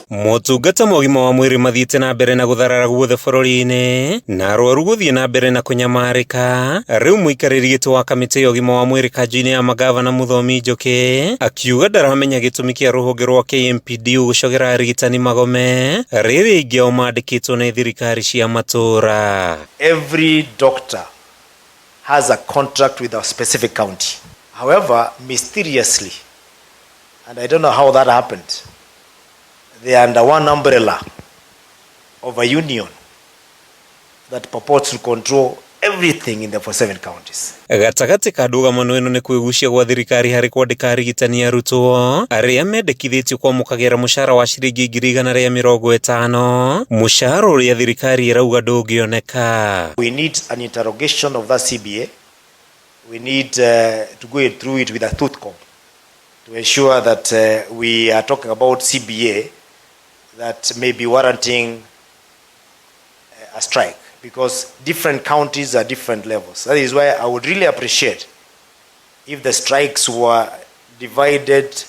Motungata ma ũgima wa mwĩrĩ mathiĩte na mbere na gũtharara guothe bũrũri-inĩ na arwaru gũthiĩ na mbere na kũnyamarĩka. Rĩu mũikarĩri gĩtĩ wa kamĩtĩ ya ũgima wa mwĩrĩ kanjũ-inĩ ya mangavana Mũthomi Njũkĩ akiuga ndaramenya gĩtũmi kĩa rũhonge rwa KMPDU gũcogera arigitani magome rĩrĩ aingĩ ao mandĩkĩtwo nĩ thirikari cia matũũra. Every doctor has a contract with a specific county. However, mysteriously, and I don't know how that happened, they are under one umbrella of a union that purports to control everything in the 47 counties. Gatagatĩ ka ndũgamano ĩno nĩ kwĩgucia gwa thirikari harĩ kwandĩka arigitani arutwo arĩa mendekithĩtio kwamũkagĩra mũcara wa ciringi 150,000, mũcara ũrĩa thirikari ĩrauga ndũngĩoneka. We need an interrogation of that CBA. We need to go through it with a tooth comb to ensure that we are talking about CBA that may be warranting a strike, because different counties are different levels. That is why I would really appreciate if the strikes were divided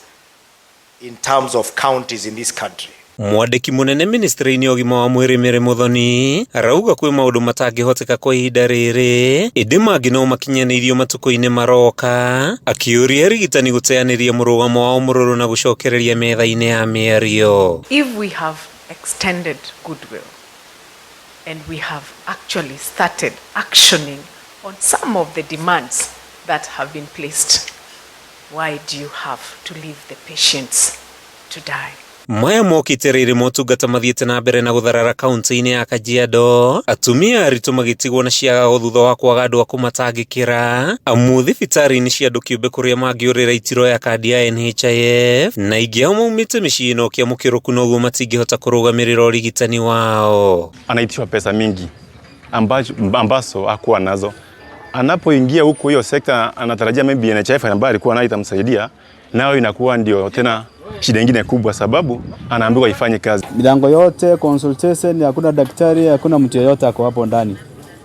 in terms of counties in this country. Mwandĩki mũnene ministry-inĩ ya ũgima wa mwĩrĩ Mary Muthoni arauga kwĩ maũndũ matangĩhoteka kwa ihinda rĩrĩ ĩndĩ mangĩ no makinyanĩirio matukũ-inĩ maroka, akĩũria arigitani gũteanĩria mũrũgamo wao mũrũrũ na gũcokereria metha-inĩ ya mĩario. If we have extended goodwill and we have actually started actioning on some of the demands that have been placed, why do you have to leave the patients to die? Maya mokĩte rĩrĩ motungata mathiĩte na mbere na gũtharara kaunti-inĩ ya Kajiado, atumia aritũ magĩtigwo na ciagago thutha wa kwaga andũ a kũmatangĩkĩra amu thibitarĩ-inĩ cia andũ kĩũmbe kũrĩa mangĩũrĩra itiroya kandi ya NHIF na aingĩ ao maumĩte mĩciĩ na ũkĩa mũkĩrũku noguo matingĩhota kũrũgamĩrĩra ũrigitani wao. Anaitishwa pesa mingi ambazo hakuwa nazo. Anapoingia huko hiyo sekta anatarajia maybe NHIF ambayo alikuwa nayo itamsaidia, nayo inakuwa ndio tena shida nyingine kubwa, sababu anaambiwa ifanye kazi. Milango yote consultation, hakuna daktari, hakuna mtu yeyote ako hapo ndani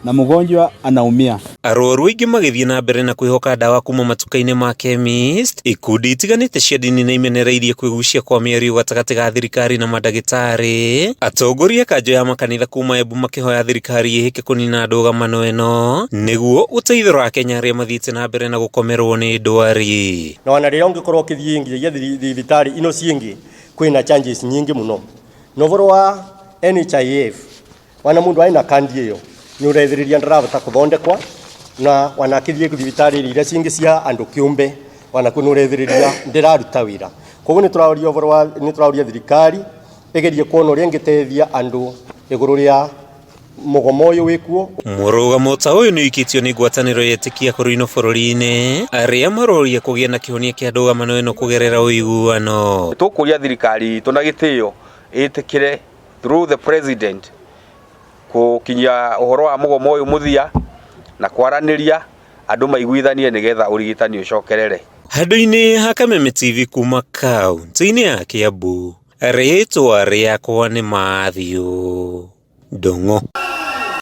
na mgonjwa anaumia. Arwaru aingĩ magĩthiĩ na mbere na kwĩhoka ndawa kuma matuka-inĩ ma chemist, ikundi itiganĩte cia ndini nĩ imenereirie kwĩgucia kwa mĩario gatagatĩ ga thirikari na mandagĩtarĩ. Atongoria kanjũ ya makanitha kuma Embu makĩhoya thirikari ĩhĩke kũnina ndũgamano ĩno nĩguo gũteithũra Akenya arĩa mathiĩte na mbere na gũkomerwo nĩ ndwari. Na ona rĩrĩa ũngĩkorwo ũkĩthiĩ nginyagia thibitarĩ ino ciĩngĩ kwĩna charges nyingĩ mũno. Na ũhoro wa NHIF wana mũndũ aina kandi ĩyo nĩ ũrethĩrĩria ndarabota kũthondekwa na wana akĩthiĩ thibitarĩ iria cingĩ cia andũ kĩũmbe wana kuo nĩ ũrethĩrĩria ndĩraruta wĩra. Koguo nĩ tũraũria ũhoro wa, nĩ tũraũria thirikari ĩgerie kuona ũrĩa ĩngĩteithia andũ igũrũ rĩa mũgomo ũyũ wĩkuo. Mũrũgamo ta ũyũ nĩ ũikĩtio nĩ ngwatanĩro ya etĩkia bũrũri-inĩ bũrũri-inĩ arĩa maroria kũgĩa na kĩhonia kĩa ndũgamano ĩno kũgerera ũiguano. Tũkũria thirikari itũ na gĩtĩo ĩtĩkĩre through the president gũkinyia ũhoro wa mũgomo ũyũ mũthia na kwaranĩria andũ maiguithanie nĩgetha ũrigitani ũcokerere. Handũ-inĩ ha Kameme TV kuma kaunti-inĩ ya Kiambu, rĩtwa rĩakwa nĩ Matthew Ndung'u.